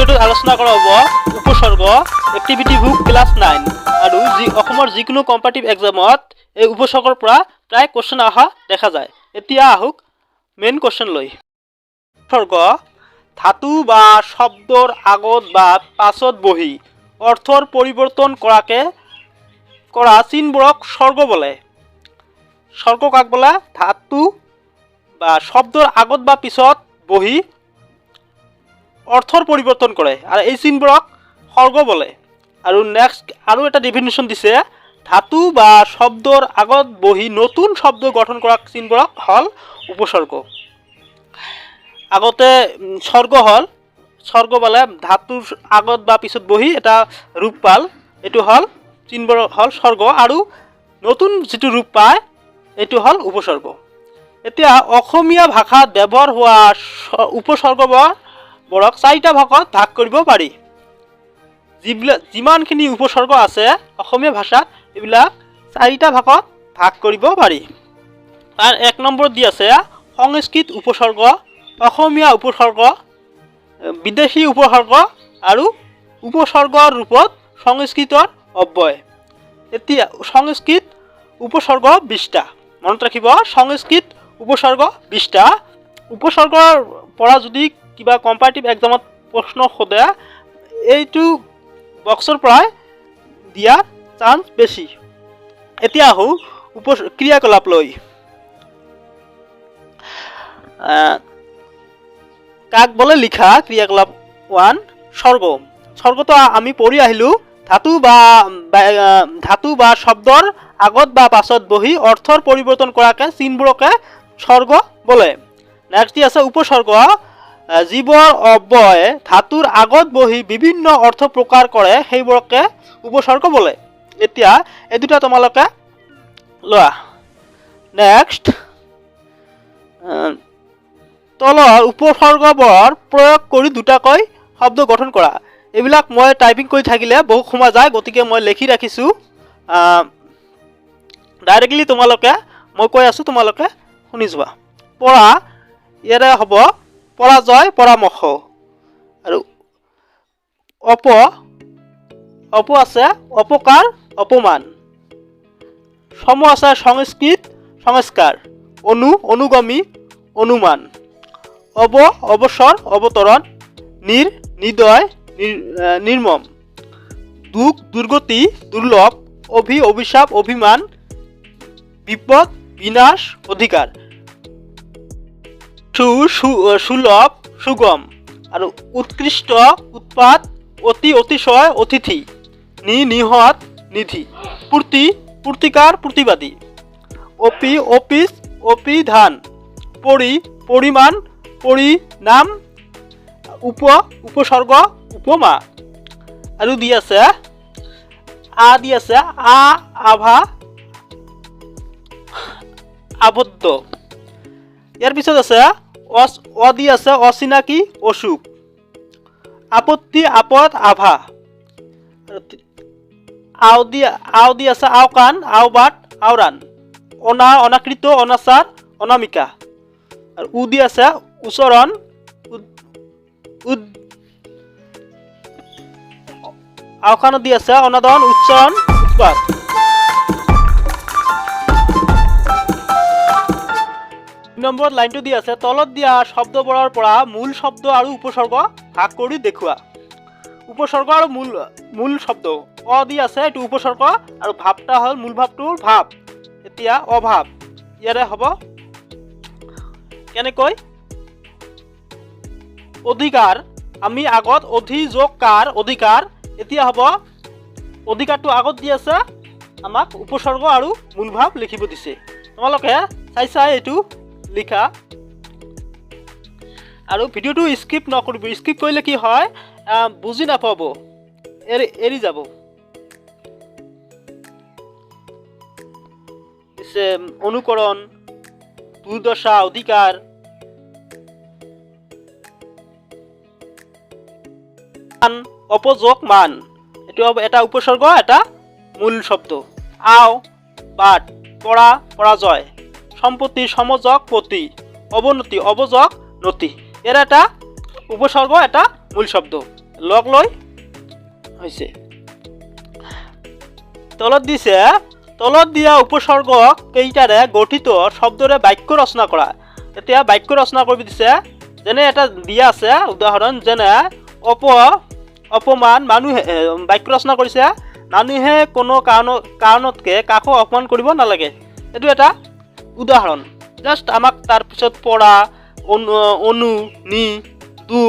ভিডিঅ'টোত আলোচনা কৰা হ'ব উপসৰ্গ, এক্টিভিটি বুক ক্লাছ 9। আৰু যি অসমৰ যিকোনো কম্পিটিটিভ এক্সামত এই উপসৰ্গৰ পৰা প্ৰায় কুৱেশ্যন অহা দেখা যায়। এতিয়া আহক মেইন কুৱেশ্যন লৈ। উপসৰ্গ ধাতু বা শব্দৰ আগত বা পাছত বহি অৰ্থৰ পৰিৱৰ্তন কৰা চিনবোৰক সৰ্গ বোলে। সৰ্গ কাক বোলে? ধাতু বা শব্দৰ আগত বা পিছত বহি অৰ্থৰ পৰিৱৰ্তন কৰে আৰু এই চিনবোৰক সৰ্গ বোলে। আৰু নেক্সট আৰু এটা ডেফিনেশ্যন দিছে, ধাতু বা শব্দৰ আগত বহি নতুন শব্দ গঠন কৰা চিনবোৰক হ'ল উপসৰ্গ। আগতে স্বৰ্গ হ'ল, স্বৰ্গ বোলে ধাতুৰ আগত বা পিছত বহি এটা ৰূপ পাল, এইটো হ'ল চিনবোৰ হ'ল স্বৰ্গ। আৰু নতুন যিটো ৰূপ পায়, এইটো হ'ল উপসৰ্গ। এতিয়া অসমীয়া ভাষাত ব্যৱহাৰ হোৱা উপসৰ্গবোৰক চাৰিটা ভাগত ভাগ কৰিব পাৰি। যিবিলাক যিমানখিনি উপসৰ্গ আছে অসমীয়া ভাষাত, এইবিলাক চাৰিটা ভাগত ভাগ কৰিব পাৰি। তাৰ এক নম্বৰত দি আছে সংস্কৃত উপসৰ্গ, অসমীয়া উপসৰ্গ, বিদেশী উপসৰ্গ আৰু উপসৰ্গৰ ৰূপত সংস্কৃতৰ অব্যয়। এতিয়া সংস্কৃত উপসৰ্গ 20টা, মনত ৰাখিব, সংস্কৃত উপসৰ্গ 20টা। উপসৰ্গৰ পৰা যদি কিবা কম্পাৰেটিভ এক্সামত প্ৰশ্ন সোধে, এইটো বক্সৰ পৰাই দিয়াৰ চান্স বেছি। এতিয়া আহোঁ ক্ৰিয়াকলাপ লৈ। কাক বোলে লিখা, ক্ৰিয়াকলাপ 1। স্বৰ্গ। স্বৰ্গটো আমি পঢ়ি আহিলোঁ, ধাতু বা শব্দৰ আগত বা পাছত বহি অৰ্থৰ পৰিৱৰ্তন কৰাকে চিনবোৰকে স্বৰ্গ বোলে। নেক্সট দি আছে উপসৰ্গ, যিবোৰ অব্যয় ধাতুৰ আগত বহি বিভিন্ন অৰ্থ প্ৰকাশ কৰে, সেইবোৰকে উপসৰ্গ বোলে। এতিয়া এই দুটা তোমালোকে লোৱা। নেক্সট, তলৰ উপসৰ্গবোৰ প্ৰয়োগ কৰি দুটাকৈ শব্দ গঠন কৰা। এইবিলাক মই টাইপিং কৰি থাকিলে বহুত সময় যায়, গতিকে মই লিখি ৰাখিছোঁ। ডাইৰেক্টলি তোমালোকে, মই কৈ আছোঁ, তোমালোকে শুনি যোৱা। পৰা, ইয়াৰে হ'ব পৰাজয়, পৰামৰ্শ। আৰু অপ, অপ আছে অপকাৰ, অপমান। সম আছে সংস্কৃত, সংস্কাৰ। অনু, অনুগামী, অনুমান। অব, অৱসৰ, অৱতৰণ। নিৰ, নিৰ্দয়, নিৰ্মম। দুখ, দুৰ্গতি, দুৰ্লভ। অভি, অভিশাপ, অভিমান। বিপদ, বিনাশ, অধিকাৰ। সু, সুলভ, সুগম। আৰু উৎকৃষ্ট, উৎপাত। অতি, অতিশয়, অতিথি। নি, নিহত, নিধি। পূৰ্তি, পূৰ্তিকাৰ, প্ৰতিবাদী। অপি, অফিচ, অভিধান। পৰি, পৰিমাণ, পৰিণাম। উপ, উপসৰ্গ, উপমা। আৰু দি আছে আ, দি আছে আ, আভা, আবদ্ধ। ইয়াৰ পিছত আছে অ দি আছে অচিনাকি, অসুখ। আপত্তি, আপদ, আভা। আৰু আও দি আছে আওকাণ, আওবাট, আওৰাণ। অনা, অনাকৃত, অনাচাৰ, অনামিকা। আৰু উ দি আছে উচ্চৰণ, উদ আওকাণত দি আছে অনাদন, উচ্চাৰণ, উৎপাত। 2 নম্বৰ লাইনটো দি আছে, তলত দিয়া শব্দবোৰৰ পৰা মূল শব্দ আৰু উপসৰ্গ ভাগ কৰি দেখুওৱা। উপসৰ্গ আৰু মূল শব্দ। অ দি আছে, এইটো উপসৰ্গ আৰু ভাৱটা হ'ল মূল ভাৱটোৰ ভাৱ। এতিয়া অভাৱ ইয়াৰে হ'ব কেনেকৈ? অধিকাৰ, আমি আগত অধি যোগ কাৰ, অধিকাৰ। এতিয়া হ'ব অধিকাৰটো আগত দি আছে, আমাক উপসৰ্গ আৰু মূল ভাৱ লিখিব দিছে। তোমালোকে চাই চাই এইটো লিখা আৰু ভিডিঅ'টো স্কিপ নকৰিব। স্কিপ কৰিলে কি হয়, বুজি নাপাব, এৰি এৰি যাব। পিছে অনুকৰণ, দুৰ্দশা, অধিকাৰ। অপযোগ মান, এইটো হ'ব এটা উপসৰ্গ, এটা মূল শব্দ। আও, বাট, পৰা, পৰাজয়। সম্পত্তি, সমযোগ, পতি। অৱনতি, অৱযোগ, নতি। ইয়াৰ এটা উপসৰ্গ, এটা মূল শব্দ লগ লৈ হৈছে। তলত দিছে, তলত দিয়া উপসৰ্গ কেইটাৰে গঠিত শব্দৰে বাক্য ৰচনা কৰা। এতিয়া বাক্য ৰচনা কৰিব দিছে। যেনে এটা দিয়া আছে উদাহৰণ, যেনে অপমান, মানুহে বাক্য ৰচনা কৰিছে, মানুহে কোনো কাৰণতকে কাকো অপমান কৰিব নালাগে। এইটো এটা উদাহৰণ জাষ্ট আমাক। তাৰপিছত পৰা, অনু, অনু, নি, দু,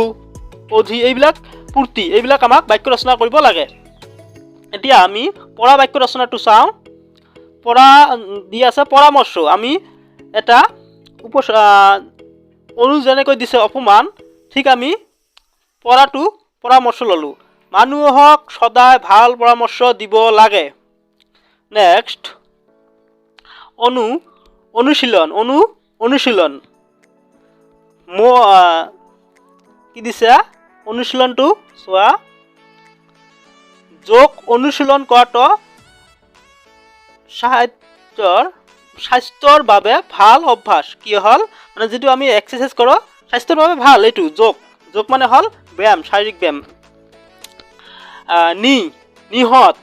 অধি, এইবিলাক পূৰ্তি, এইবিলাক আমাক বাক্য ৰচনা কৰিব লাগে। এতিয়া আমি পৰা বাক্য ৰচনাটো চাওঁ। পৰা দি আছে পৰামৰ্শ। আমি এটা অনু যেনেকৈ দিছে অপমান, ঠিক আমি পৰাটো পৰামৰ্শ ল'লোঁ। মানুহক সদায় ভাল পৰামৰ্শ দিব লাগে। নেক্সট অনু, অনুশীলন, অনু, অনুশীলন। কি দিছে অনুশীলনটো চোৱা। যোগ অনুশীলন কৰাটো স্বাস্থ্যৰ বাবে ভাল অভ্যাস। কি হ'ল মানে যিটো আমি এক্সাৰচাইজ কৰোঁ, স্বাস্থ্যৰ বাবে ভাল এইটো যোগ। যোগ মানে হ'ল ব্যায়াম, শাৰীৰিক ব্যায়াম। নিহত,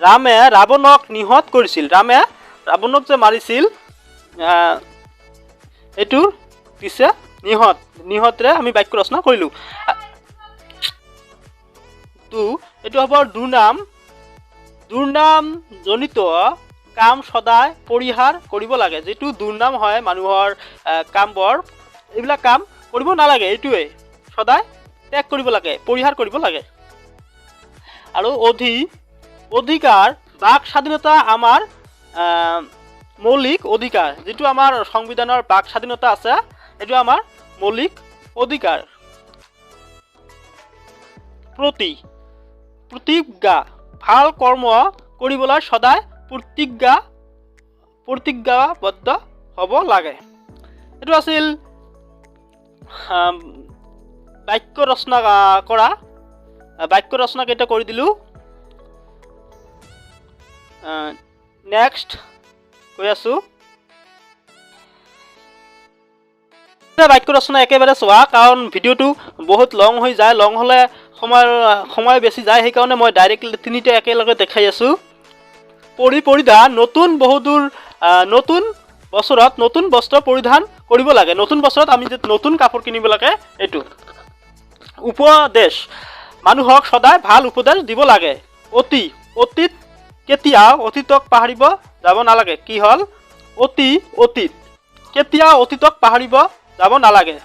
ৰামে ৰাৱণক নিহত কৰিছিল। ৰামে ৰাৱণক যে মাৰিছিল, এইটো দিছে নিহত। নিহতৰে আমি বাক্য ৰচনা কৰিলোঁ। এইটো হ'ব দুৰ্নাম। দুৰ্নামজনিত কাম সদায় পৰিহাৰ কৰিব লাগে। যিটো দুৰ্নাম হয় মানুহৰ কামবোৰ, এইবিলাক কাম কৰিব নালাগে। এইটোৱে সদায় ত্যাগ কৰিব লাগে, পৰিহাৰ কৰিব লাগে। আৰু অধিকাৰ, বাক স্বাধীনতা আমাৰ মৌলিক অধিকাৰ। যিটো আমাৰ সংবিধানৰ বাক স্বাধীনতা আছে, এইটো আমাৰ মৌলিক অধিকাৰ। প্ৰতিজ্ঞা, ভাল কৰ্ম কৰিবলৈ সদায় প্ৰতিজ্ঞাবদ্ধ হ'ব লাগে। এইটো আছিল বাক্য ৰচনা কৰা। বাক্য ৰচনা কেইটা কৰি দিলোঁ। নেক্সট কৈ আছোঁ। বাক্য ৰচনা একেবাৰে চোৱা, কাৰণ ভিডিঅ'টো বহুত লং হৈ যায়। লং হ'লে সময় বেছি যায়, সেইকাৰণে মই ডাইৰেক্টলি তিনিটা একেলগে দেখাই আছোঁ। পৰিধান, নতুন বহুদূৰ, নতুন বছৰত নতুন বস্ত্ৰ পৰিধান কৰিব লাগে। নতুন বছৰত আমি যে নতুন কাপোৰ কিনিব লাগে। এইটো উপদেশ, মানুহক সদায় ভাল উপদেশ দিব লাগে। অতীত, কেতিয়াও অতীতক পাহৰিব যাব নালাগে। কি হ'ল? অতীত, কেতিয়াও অতীতক পাহৰিব যাব নালাগে।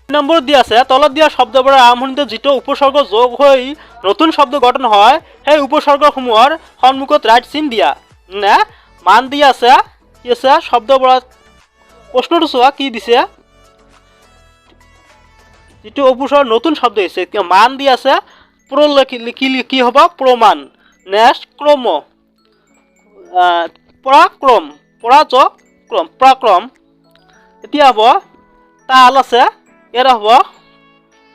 নম্বৰ দি আছে, তলত দিয়া শব্দবোৰৰ আৰম্ভণিতে যিটো উপসৰ্গ যোগ হৈ নতুন শব্দ গঠন হয়, সেই উপসৰ্গসমূহৰ সন্মুখত ৰাইট চিন দিয়া। নে মান দি আছে, কি আছে শব্দবোৰত? প্ৰশ্নটো চোৱা কি দিছে। যিটো উপসৰ্গ নতুন শব্দ হৈছে, মান দি আছে। প্ৰ লিখি কি হ'ব? প্ৰমাণ। নেক্সট ক্ৰম, পৰাক্ৰম, পৰাজক্ৰম, পৰাক্ৰম। এতিয়া হ'ব তাল আছে, ইয়াৰ হ'ব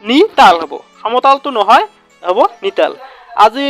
নিতাল, হ'ব সমতালটো নহয়, হ'ব নিতাল। আজি